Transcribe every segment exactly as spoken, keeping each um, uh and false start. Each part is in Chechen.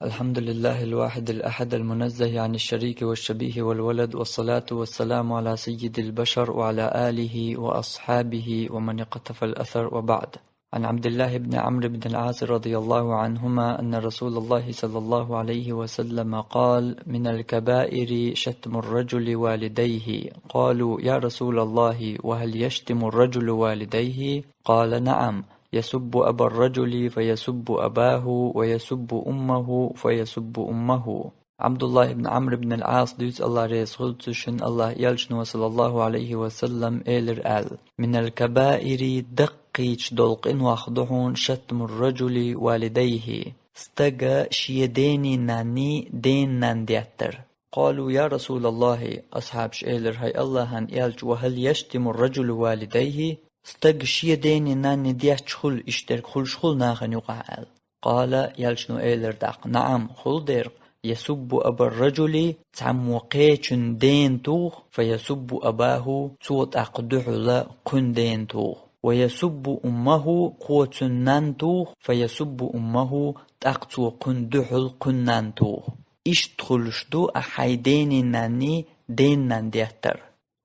الحمد لله الواحد الأحد المنزه عن الشريك والشبيه والولد، والصلاة والسلام على سيد البشر وعلى آله وأصحابه ومن اقتفى الأثر، وبعد. عن عبد الله بن عمرو بن العاص رضي الله عنهما أن رسول الله صلى الله عليه وسلم قال: من الكبائر شتم الرجل والديه. قالوا: يا رسول الله، وهل يشتم الرجل والديه؟ قال: نعم، يسب أبا الرجل فيسب أباه ويسب أمه فيسب أمه. Абдуллах ибн Амр ибн ал-Ӏас, дуьйцу Аллах реза хуьлда цу шинна, Аллах элчано, саллаллаху Ӏалайхи ва саллам, элира аьлла: «Минал кабаири, даккхийчу долу къинойх ду хьуна шатмур раджули валидайхи, стага шен дений-нанний дена-нанна деттар». Къалу: «Я Расулаллахи», асхьабаш элира: «ХӀай Аллахьан элча, ва хӀал яштимур раджулу валидайхи? Стага шен дений-нанний детташ хуьлу, иштта дерг хуьлуш хуьлу нахана юкъахь?» — аьлла. Къала, элчано элира тӀаккха: «НаӀам, хуьлу дерг, ясуббу абар раджули, цхьаммо кхечун дена туху, фа ясуббу абаху, цо тӀаккха дуьхьал кхуьнан дена туху, ва ясуббу уммаху, кхо цуьнан нанна туху, фа ясуббу уммаху, тӀаккха цо кхуьнан дуьхьал кхуьнан нанна туху. Иштта хуьлуш ду ахь хьайн дений-нанний дена-нанна деттар».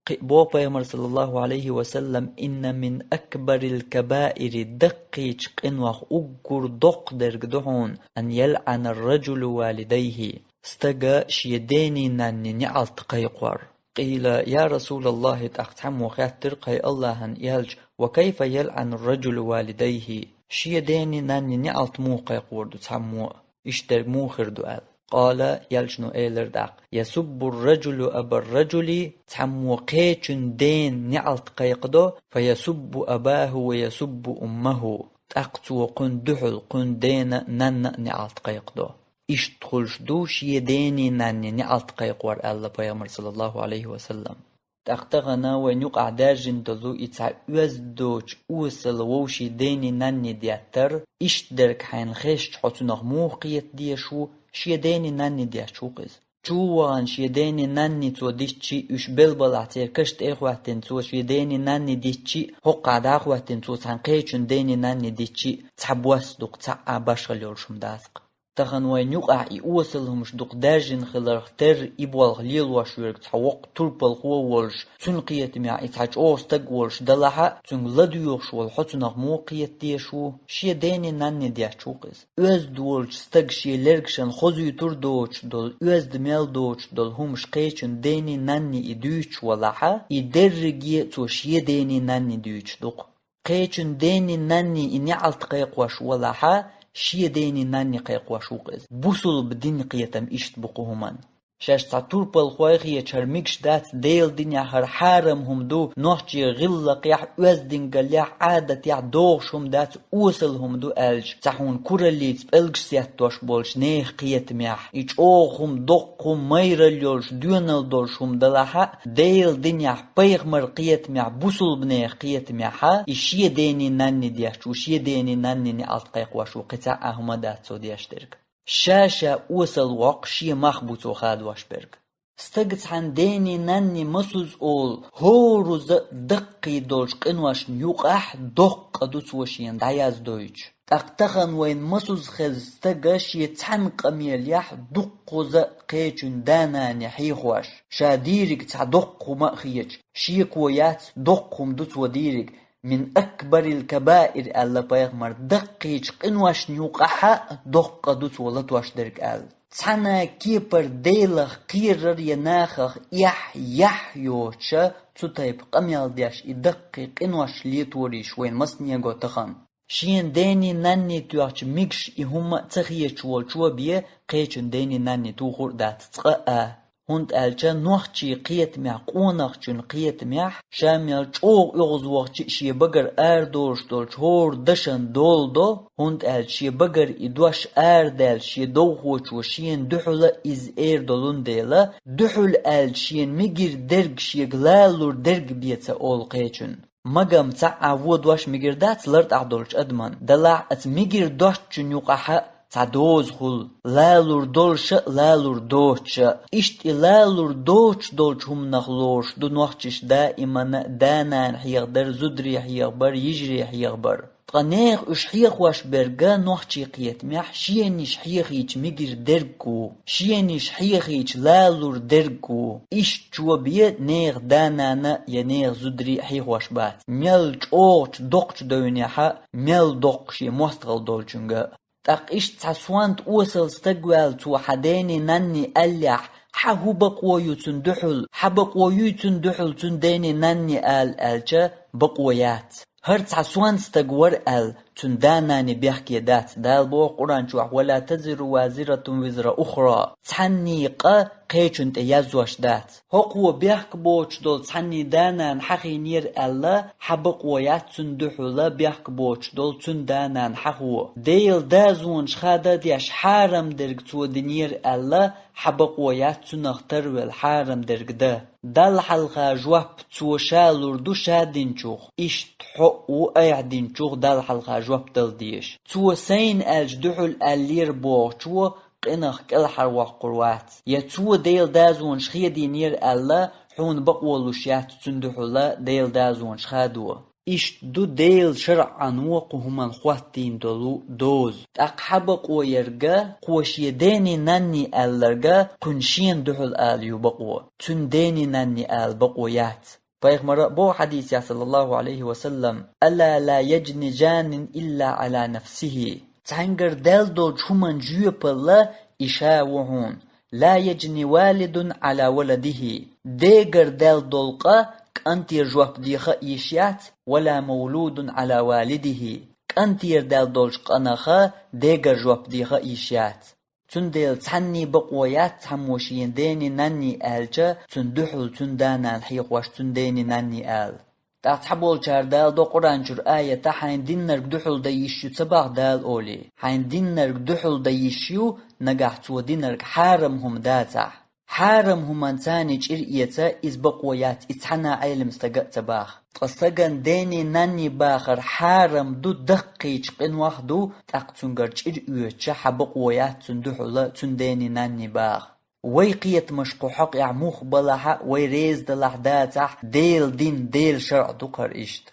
Кхин а боху пайхамара, саллаллаху Ӏалайхи ва саллам: «Инна мин акбарил кабаири, даккхийчу къинойх уггар доккха дерг ду хьуна, ан ялъанар раджулу валидайхи, стага шен дений-нанний неӀалт кхайкхор». Къийла: «Я Расулаллахи», — тӀаккха цхьаммо хаьттира: «ХӀай Аллахьан элча, ва кайфа ялъанур раджулу валидайхи? Шен дений-нанний неӀалт муха кхайкхор ду цхьаммо а? Иштта дерг муха хир ду?» — аьлла. Къала, элчано элира тӀаккха: «Ясуббур раджулу абар раджули, цхьаммо кхечун дена неӀалт кхайкхадо, фа ясуббу абаху ва ясуббу уммаху, тӀаккха цо кхуьнан дуьхьал кхуьнан дена а, нанна а неӀалт кхайкхадо. Иштта хуьлуш ду шен дений-нанний неӀалт кхайкхор», — аьлла пайхамара, саллаллаху Ӏалайхи ва саллам. ТӀаккха тахана вайна юкъахь даьржина долу и цхьа оьзда доцу осала вовшийн дений-нанний деттар, иштта дерг хьайна хезча, хьо цунах муха кхета дезаш ву, шен дений-нанний детташ ву-кх иза. Чу вахана шен дений-нанний цо дитчи, уьш белла балахь церан каш тӀе а хӀоьттина цо шен дений-нанний дитчи, хӀокхахь дӀа а хӀоьттина цо цхьана кхечун дений-нанний дитчи, цхьабосса ду-кх, цхьа а башхалла йолуш хӀума дац-кх. Тахана вайна юкъахь и осала хӀумаш дукха даьржина хиларх терра, и болх лелош верг цхьа воккха турпалхо а волуш, цуьнан кхетамехь и цхьа чӀогӀа стаг а волуш далахь а, цуьнга ладоьгӀуш волу хьо цунах муха кхета дезаш ву, шен дений-нанний детташ ву-кх иза. Оьзда волчу стага шен лергашна хозуьйтур доцуш долу, оьзда мел доцуш долу хӀумаш кхечун дений-нанний и дуьйцуш валахь а, и дерриге а цо шен дений-нанний дуьйцуш ду-кх. Кхечун дений-нанний и неӀалт кхайкхош валахь а, шен дений-нанний кхайкхош ву-кх иза. Бусулба динан кхетам иштта бу кху хӀуманна. Шаьш цхьа турпалхой хеташ, хӀара мегаш дац, Делан динехь хӀара хьарам хӀума ду, нохчийн гӀиллакхехь, оьздангаллехь, Ӏадатехь догӀуш хӀума дац, осала хӀума ду аьлча, цхьа хьуна кураллица пӀелгаш сеттош болчу нехан кхетамехь, и чӀогӀа хӀума, доккха хӀума, майралла йолуш, доьналла долуш хӀума далахь а, Делан динехь, пайхамаран кхетамехь, бусулбанехан кхетамехь а, и шен дений-нанний детташ ву, шен дений-нанний неӀалт кхайкхош ву, кхин цхьа а хӀума дац цо деш дерг. Ша-ша осал воккху, шен мах бу цо хадош берг. Стага цхьана дений-нанний масуза олу, хӀоразза а даккхий долчу къиношна юкъахь доккха ду цо шена дӀаяздойтуш. ТӀаккха тахана вайна масуза хеза стага шен цхьана къамелехь дуккхуза а кхечун да-нана хьехош, ша дийриг цхьа доккха хӀума а хеташ, шеко яц, доккха хӀума ду цо дийриг, «Мин акбарил кабаир», — аьлла пайхамара, даккхийчу къиношна юкъахь а доккха ду цо латош дерг аьлла. Цхьана кепара Делах кхерар я нахах эхь-яхь йоцуша, цу тайпа къамел деш и даккхий къинош леторийша вайна массанего тахана. Шена дений-нанний тоьхча мегаш и хӀумма а ца хеташ волчо бен, кхечун дений-нанний тухур а дац цкъа а. ХӀунда аьлча нохчийн кхетамехь, къонахчун кхетамехь, ша мел чӀогӀа оьгӀазвахча а шен багара арадолуш долчу хӀора дашан дола до, хӀунда аьлча шен багара и дош арадаьлча шен довхочо шена дуьхьал а иза эр долун дела, дуьхьал аьлча шена мегар дерг шега лалалур дерг бен ца олу кхечун. Магам цхьа а вон дош мегар дац лартӀахь долчу адаман, далахь а цу мегар доцчун юкъахь а цхьа доза хуьлу, лалалур долуша а, лалалур доцуша а. Иштта и лалалур доцуш долчу хӀуманах лоруш ду нохчаша даимана а да-нана хьехадар, зударий хьехабар, йижарий хьехабар. Ткъа нехан уьш хьехош берг нохчийн кхетамехь шенаш хьехийча мегар дерг ву, шенаш хьехийча лалур дерг ву. Иштта чо бе нехан да-нана я нехан зударий хьехош бац. Мел чӀогӀачу доккхачу девнехь а, мел доккха шен мостагӀалла долчуьнга а. ТӀаккха иштта цхьа сонта осал стаг ваьлла, цо хьан дений нанний аьллехь, хьан хӀун бакъо ю цунна дуьхьал, хьан бакъо юй цунна дуьхьал цунна дений нанний ала аьлча, бакъо яц. ХӀара цхьа сонта стаг вара аьлла, цунна да-нанний бехке дац. Дала боху Къуръан чохь: «Ва ла тазиру вазиратун визра ухра». Цхьанний къа кхечунна тӀе язъеш дац. ХӀокхо бехк боцуш долу цхьанний да-нана хьахийнера аьлла, хьан бакъо яц цунна дуьхьал бехк боцуш долу цунна да-нана хьахо. Делан дозанаш хада а деш, хьарам дерг цо динера аьлла, хьан бакъо яц цунах тарвелла хьарам дерг дан. Далла хьалха жоп цо ша лур ду ша динчух, иштта хьо а ву айхьа динчух Далла хьалха жоп дала дезаш. Цо сайна аьлча дуьхьал аьллера бохучо къинах кӀелхьарвоккхур вац. Я цо Делан дозанаш хадийнера аьлла, хьуна бакъо луш яц цунна дуьхьал Делан дозанаш хадо. Иштта ду Делан шарӀано кху хӀуманна хӀоттийна долу доза. ТӀаккха хьан бакъо ерг, кхо шен дений нанний аьлларг, кхуьнан шена дуьхьал ала ю бакъо. Цуьнан дений нанний ала бакъо яц. Пайхамара а боху хьадисехь, саллаллаху Ӏалайхи ва саллам: «Ала ла яжни жанин илла Ӏала нафсихи». Цхьаьнгара даьлла долчу хӀуманан жоьпалла и ша ву хьуна. «Ла яжни валидун Ӏала валадихи». Дегара даьлла долу къа кӀантера жоп деха а йиш яц, «ва ла мавлудун Ӏала валидихи». КӀантера даьлла долчу къинах дегара жоп деха а йиш яц. Цундела цхьанний бакъо яц цхьаммо шен дений нанний аьлча, цунна дуьхьал цунна да-нана хьехош цунна дений нанний ала. ТӀаккха цхьаболчара даладо Къуръан чуьра аят: «Хьайна диннарг дуьхьал дан йиш ю ца боху Дала», олий. Хьайна диннарг дуьхьал дан йиш ю, нагахь цо динарг хьарам хӀума дацахь. Хьарам хӀуманна царна чӀир эца, иза бакъо яц, и цхьана Ӏелам стага а ца баха. Ткъа стагана дений нанний бахар хьарам ду, даккхийчу къинойх ду, тӀаккха цуьнгара чӀир оьцуча хьан бакъо яц цунна дуьхьал цунна дений нанний баха. Вай кхетамаш кху хьокъехь муха балахь а, вай реза далахь дацахь, Делан дин, Делан шарӀ ду кхара иштта.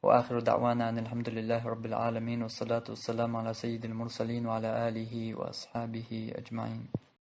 وآخر دعوانا أن الحمد لله رب العالمين، والصلاة والسلام على سيد المرسلين وعلى آله وأصحابه أجمعين.